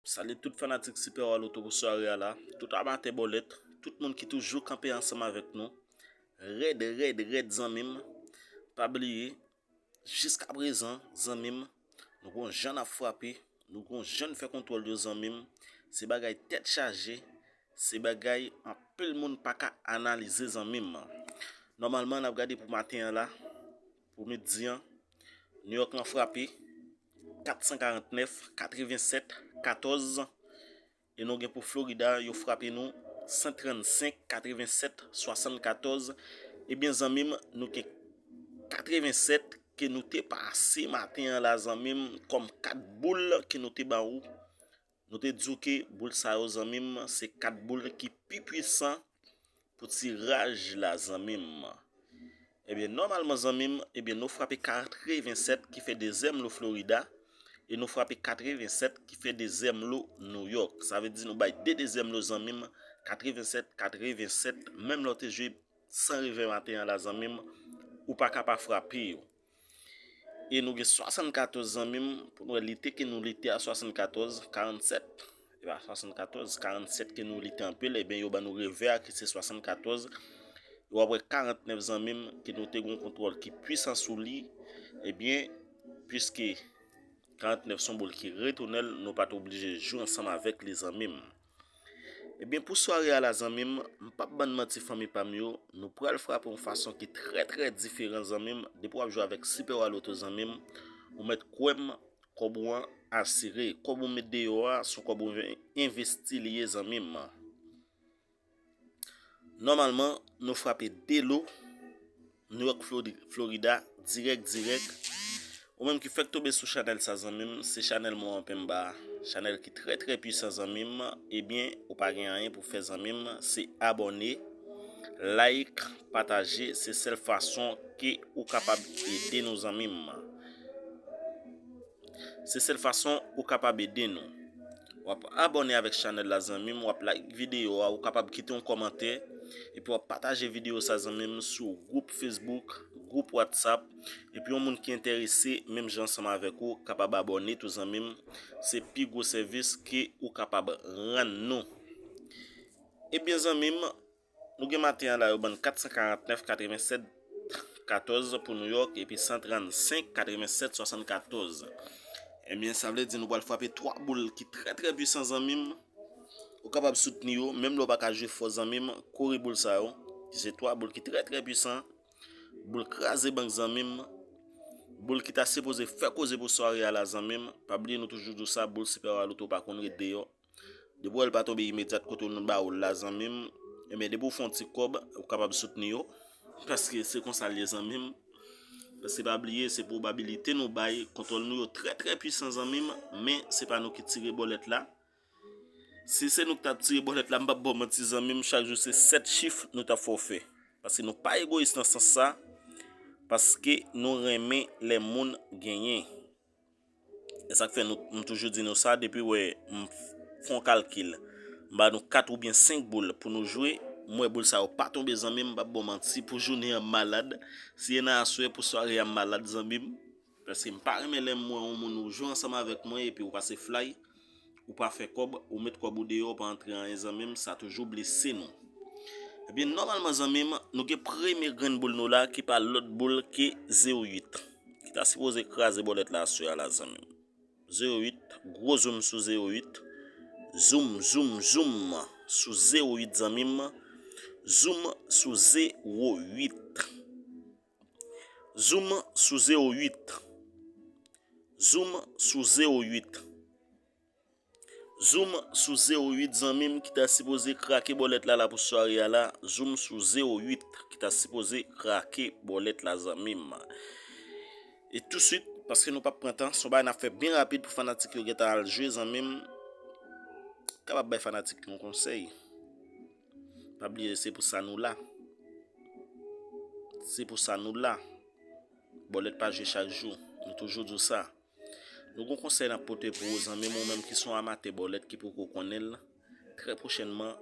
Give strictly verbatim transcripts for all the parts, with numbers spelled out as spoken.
Salye tout fanatik Super Wa Loto pou sware a la, tout amatè bòlèt, tout moun ki toujou kanpe ansanm avèk nou. Rèd, rèd, rèd zanmi m. Pa bliye, jiska prezan, zanmi m, nou gon jan n ap frape, nou gon jan n fè kontwòl yo zanmi m. Se bagay tèt chaje, se bagay anpil moun pa ka analize zanmi m. Nòmalman, n ap gade pou maten an la, pou midi an, New York lan frape kat san karant nèf, katreven sèt, katòz. E nou gen pou Florida, yo frape nou san trannsenk, katreven sèt, swasann katòz. Ebyen, zanmi m, nou gen katreven sèt ke nou te pase maten an la, zanmi m, kòm kat boul ke nou te ba ou. Nou te di w ke boul sa yo, zanmi m, se kat boul ki pi pwisan pou tiraj la, zanmi m. Ebyen, nòmalman, zanmi m, ebyen, nou frape katreven sèt ki fè dezyèm lo Florida, e nou frape katreven sèt ki fè dezyèm lo New York. Sa vle di nou bay de dezyèm lo, zanmi m, katreven sèt, katreven sèt, menm lè w te jwe san revè maten an la, zanmi m, ou pa ka pa frape yo. E nou gen swasann katòz, zanmi m, pou nou wè lite ke nou lite a swasann katòz, karant sèt. E pa swasann katòz, karant sèt ke nou lite anpil, ebyen, yo ban nou revè a ki se swasann katòz. E w ap wè karant nèf, zanmi m, ke nou te gen yon kontwòl ki pwisan sou li. Ebyen, piske karant nèf se yon boul ki retounen l, nou pa t oblije jwe ansanm avèk li, zanmi m. Ebyen, pou sware a la, zanmi m, m p ap bann manti, fanmi pa m yo, nou pral frape yon fason ki trè, trè diferan, zanmi m. Depi w ap jwe avèk Super Wa Loto, zanmi m, ou mèt kwè m, kòb ou an asire. Kòb ou met deyò a, se yon kòb ou envesti li ye, zanmi m. Nòmalman, nou frape de lo New York, Flori-, Florida, dirèk, dirèk. Ou menm ki fèk tonbe sou chanèl sa, zanmi m, se chanèl mwen anpè m ba, chanèl ki trè, trè pwisan, zanmi m. Ebyen, ou pa gen anyen pou fè, zanmi m, se abòne, like, pataje, se sèl fason ke ou kapab ede nou, zanmi m. Se sèl fason ou kapab ede nou. W ap abòne avèk chanèl la, zanmi m, w ap like videyo a, ou kapab kite yon kòmantè, epi w ap pataje videyo sa, zanmi m, sou gwoup Facebook, gwoup WhatsApp, epi yon moun ki enterese, menm jan ansanm avèk ou, kapab abòne tou, zanmi m. Se pi gwo sèvis ke ou kapab rann nou. Ebyen, zanmi m, nou gen maten an la, yo ban n kat san karant nèf, katreven sèt, katòz pou New York, epi san trannsenk, katreven sèt, swasann katòz. Ebyen, sa vle di nou pral frape twa boul ki trè, trè pwisan, zanmi m. Ou kapab soutni yo, menm lè w pa ka jwe fò, zanmi m, kore boul sa yo. Se twa boul ki trè, trè pwisan. Boul kraze bank, zanmi m. Boul ki ta sipoze fè koze pou sware a la, zanmi m. Pa bliye, nou toujou di w sa, boul Super Wa Loto pa konn ret deyò. Depi w wè l pa tonbe imedyat kote nou ba ou l la, zanmi m, ebyen, depi w fè yon ti kòb, ou kapab soutni yo. Paske se konsa l ye, zanmi m. Paske pa bliye, se pwobabilite nou bay, kontwòl nou yo trè, trè pwisan, zanmi m, men se pa nou ki tire bòlèt la. Si se nou ki t ap tire bòlèt la, m p ap ba w manti, zanmi m, chak jou se sèt chif nou t ap fè w fè. Paske nou pa egoyis nan sans sa, paske nou renmen lè moun genyen. E sa k fè nou, m toujou di nou sa, depi w wè m fè yon kalkil, m ba nou kat oubyen senk boul pou nou jwe, m wè boul sa yo pa tonbe, zanmi m, m p ap ba w manti, pou jounen an m malad. Si e nan aswè, pou sware a m malad, zanmi m. Paske m pa renmen lè m wè yon moun ou jwe ansanm avèk mwen epi ou pase flay, ou pa fè kòb, ou met kòb ou deyò, ou pa antre anyen, zanmi m, sa toujou blese nou. Ebyen, nòmalman, zanmi m, nou gen premye grenn boul nou la ki pa lòt boul ke zewo uit. Ki ta sipoze kraze bòlèt la aswè a la, zanmi m. Zewo uit, gwo zoom sou zewo uit. Zoom, zoom, zoom sou zewo uit, zanmi m. Zoom sou zewo uit. Zoom sou zewo uit. Zoom sou zewo uit. Zoom sou zewo uit, zanmi m, ki ta sipoze krake bòlèt la, la pou sware a la. Zoom sou zewo uit, ki ta sipoze krake bòlèt la, zanmi m. E touswit, paske nou p ap pran tan, se yon bagay n ap fè byen rapid pou fanatik yo gentan al jwe, zanmi m. Kapab bay fanatik yo yon konsèy. Pa bliye, se pou sa nou la. Se pou sa nou la. Bòlèt pa jwe chak jou. Nou toujou di w sa. Nou gon konsèy n ap pote pou ou, zanmi m, ou menm ki se yon amatè bòlèt ki poko konnen l. Trè pwochènman,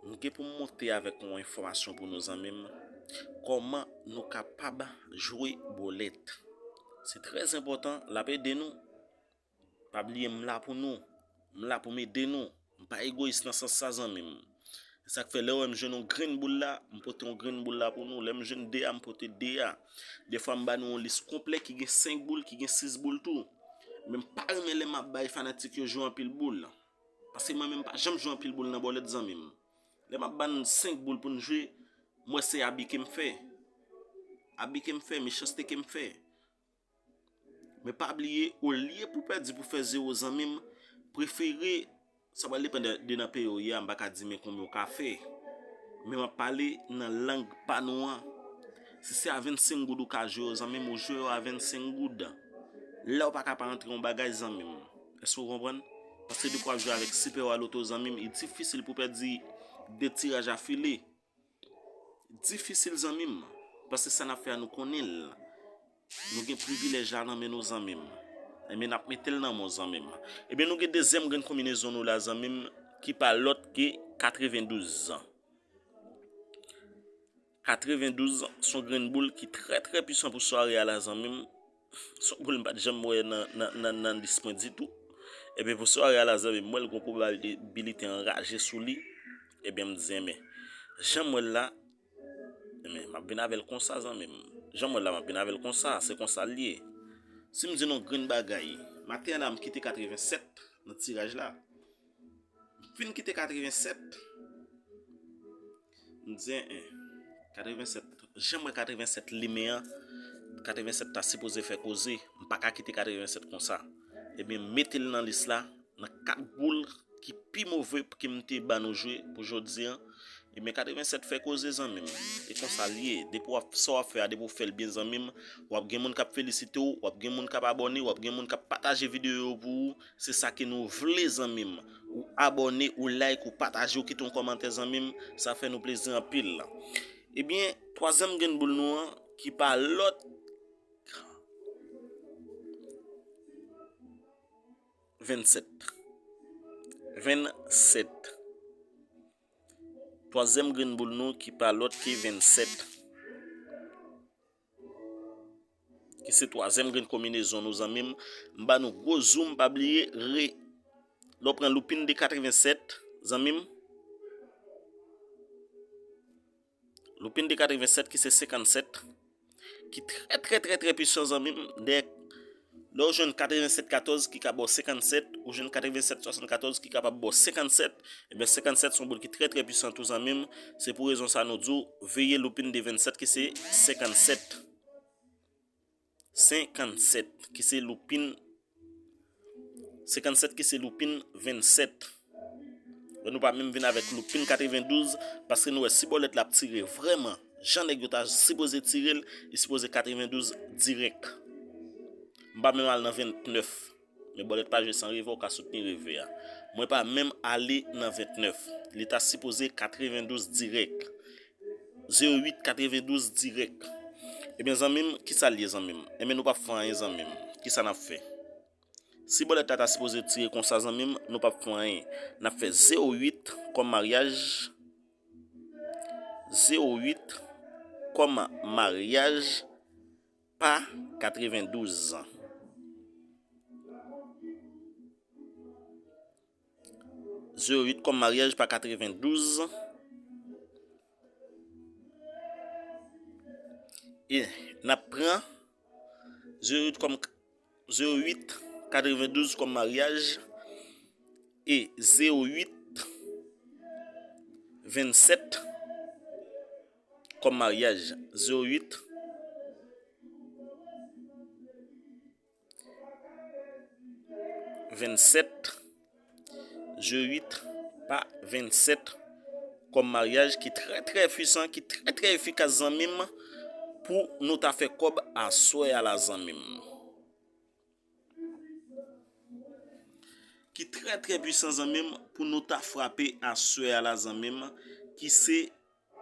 m gen pou m monte avèk yon enfòmasyon pou nou, zanmi m. Kòman nou kapab jwe bòlèt? Se trè enpòtan, l ap ede nou. Pa bliye, m la pou nou. M la pou m ede nou. M pa egoyis nan sans sa, zanmi m. Se sa k fè lè w wè m jwenn yon grenn boul la, m pote yon grenn boul la pou nou. Lè m jwenn de a, m pote de a. Defwa m ba nou yon lis konplè ki gen senk boul, ki gen sis boul tou. Men m pa renmen lè m ap bay fanatik yo jwe anpil boul. Paske mwen menm pa janm jwe anpil boul nan bòlèt, zanmi m. Lè m ap ba n senk boul pou n jwe, m wè se abi ke m fè. Abi ke m fè, mechanste ke m fè. Men pa bliye, olye pou pèdi pou fè zewo, zanmi m, prefere, sa pral depann de, de nan peyi w ye a, m pa ka di men konbyen w ka fè. Men m ap pale nan lang pa nou an. Si se a vennsenk goud ou ka jwe yo, zanmi m, ou jwe yo a vennsenk goud. Lè w pa ka pa antre yon bagay, zanmi m. Èske w konprann? Paske depi w ap jwe avèk Super Wa Loto, zanmi m, li difisil pou pèdi de tiraj afile. Difisil, zanmi m, paske sa n ap fè a nou konnen l. Nou gen privilèj la nan men nou, zanmi m. Ebyen, n ap mete l nan men w, zanmi m. Ebyen, nou gen dezyèm grenn konbinezon nou la, zanmi m, ki pa lòt ke katrevendouz. Katrevendouz se yon grenn boul ki trè, trè pwisan pou sware a la, zanmi m. Se yon boul m pa t janm wè nan, nan, nan, nan lis mwen ditou. Ebyen, pou sware a la, zanmi m, m wè l gen yon pwobabilite anraje sou li. Ebyen, m di, enben, jan m wè l la, enben, m ap vin avè l konsa, zanmi m. Jan m wè l la, m ap vin avè l konsa. Se konsa l ye. Si m di nou yon grenn bagay, maten an la, m kite katrevensèt nan tiraj la. M fin kite katrevensèt. M di, en, katrevensèt, jan m wè katrevensèt limen an, katrevensèt ta sipoze fè koze. M pa ka kite katrevensèt konsa. Ebyen, mete l nan lis la, nan kat boul ki pi move ke m te ba nou jwe pou jodi an. Ebyen, katrevensèt fè koze, zanmi m. E konsa l ye. Depi w ap, sa w ap fè a, depi w fè l byen, zanmi m, w ap gen moun k ap felisite w, w ap gen moun k ap abòne, w ap gen moun k ap pataje videyo yo pou ou. Se sa ke nou vle, zanmi m. Ou abòne, ou like, ou pataje, ou kite yon kòmantè, zanmi m. Sa fè nou plezi anpil. Ebyen, twazyèm grenn boul nou an, ki pa lòt, vennsèt. Vennsèt. Twazyèm grenn boul nou ki pa lòt ke vennsèt. Ki se twazyèm grenn konbinezon nou, zanmi m. M ba nou gwo zoom, pa bliye, re, lè w pran loupin de katrevensèt, zanmi m. Loupin de katrevensèt ki se senkannsèt, ki trè, trè, trè, trè pwisan, zanmi m. Dèyè, lè w jwenn katrevensèt katòz ki ka ba w senkannsèt, ou jwenn katrevensèt swasannkatòz ki kapab ba w senkannsèt, ebyen, senkannsèt se yon boul ki trè, trè pwisan tou, zanmi m. Se pou rezon sa nou di w, veye loupin de vennsèt ki se senkannsèt. Senkannsèt ki se loupin, senkannsèt ki se loupin vennsèt. Lè nou pa menm vin avèk loupin katrevendouz, paske nou wè si bòlèt la ap tire vrèman, jan nèg yo ta sipoze tire l, li sipoze katrevendouz dirèk. M pa menm al nan ventnèf. Men bòlèt pa jwe san revè, ou ka soutni revè a. Mwen pa menm ale nan ventnèf. Li ta sipoze katrevendouz dirèk. Zewo uit katrevendouz dirèk. Ebyen, zanmi m, kisa l ye, zanmi m? Ebyen, nou p ap fè anyen, zanmi m. Kisa n ap fè? Si bòlèt la ta sipoze tire konsa, zanmi m, nou p ap fè anyen. N ap fè zewo uit kòm maryaj. Zewo uit kòm maryaj pa katrevendouz. Zewo uit kòm maryaj pa katrevendouz. E n ap pran zewo uit kòm, zewo uit katrevendouz kòm maryaj e zewo uit vennsèt kòm maryaj. Zewo uit vennsèt, zewo uit pa vennsèt kòm maryaj ki trè, trè pwisan, ki trè, trè efikas, zanmi m, pou nou ta fè kòb aswè a la, zanmi m. Ki trè, trè pwisan, zanmi m, pou nou ta frape aswè a la, zanmi m, ki se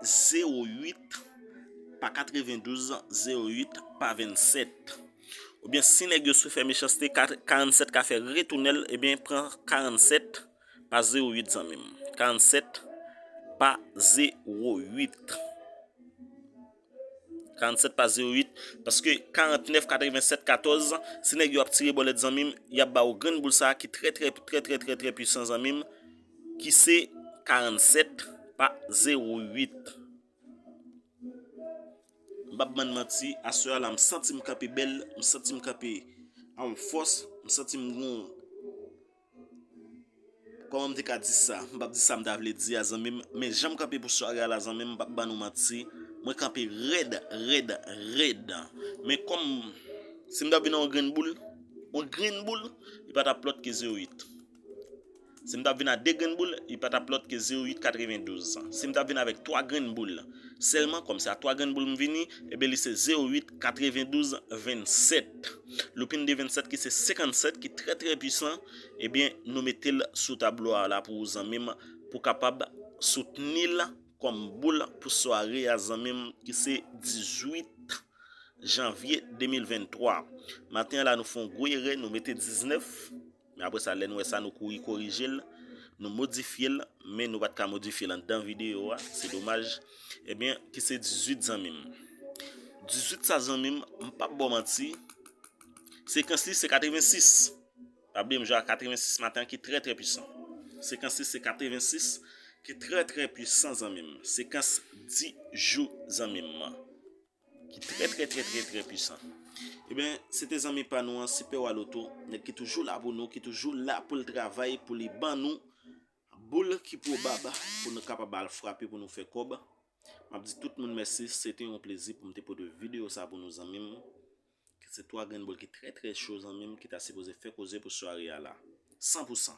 zewo uit pa katrevendouz, zewo uit pa vennsèt. Oubyen si nèg yo sou fè mechanste, kat-, karannsèt ka fè retounen l, ebyen pran karannsèt pa zewo uit, zanmi m. Karannsèt pa zewo uit. Karanntsèt pa zewo uit, paske karantnèf katrevennsèt katòz, si nèg yo ap tire bòlèt zanmi m, y ap ba w grenn boul sa a ki trè, trè, trè, trè, trè, trè pwisan zanmi m, ki se karanntsèt pa zewo uit. M p ap bann manti, aswè a la, m santi m kanpe bèl, m santi m kanpe an fòs, m santi m gon, kòman m te ka di sa? M p ap di sa m ta vle di a, zanmi m, men jan m kanpe pou sware a la, zanmi m, m p ap ban nou manti, mwen kanpe rèd, rèd, rèd. Men kòm si m ta vin a yon grenn boul, yon grenn boul, li pa t ap lòt ke zewo uit. Si m t ap vin a de grenn boul, li pa t ap lòt ke zewo uit katrevendouz. Si m t ap vin avèk twa grenn boul sèlman, kòm se a twa grenn boul m vini, ebyen li se zewo uit katrevendouz vennsèt. Loupin de vennsèt ki se senkannsèt ki trè trè pwisan, ebyen nou mete l sou tablo a la pou ou zanmi m, pou kapab soutni l kòm boul pou sware a zanmi m ki se dizuit janvye de mil venntwa. Maten an la nou fè yon gwo erè, nou mete diznèf. Men apre sa, lè n wè sa, nou kouri korije l, nou modifye l, men nou pa t ka modifye l anndan videyo a, se domaj. Ebyen, ki se dizuit zanmi m. Dizuit sa zanmi m, m p ap ba w manti, sekans li se katrevensis. Pa bliye m jwe a katrevensis maten an ki trè trè pwisan. Sekans li se katrevensis ki trè trè pwisan zanmi m. Sekans dis jou zanmi m. Ki trè trè trè trè trè pwisan. Ebyen, se te zanmi pa nou an, Sipè Wa Loto, nèg ki toujou la pou nou, ki toujou la pou l travay, pou li ban nou boul ki pwobab, pou nou kapab al frape, pou nou fè kòb. M ap di tout moun mèsi, se te yon plezi pou m te pote videyo sa pou nou zanmi m. Ki se twa grenn boul ki trè trè cho zanmi m, ki ta sipoze fè koze pou sware a la. San pou san.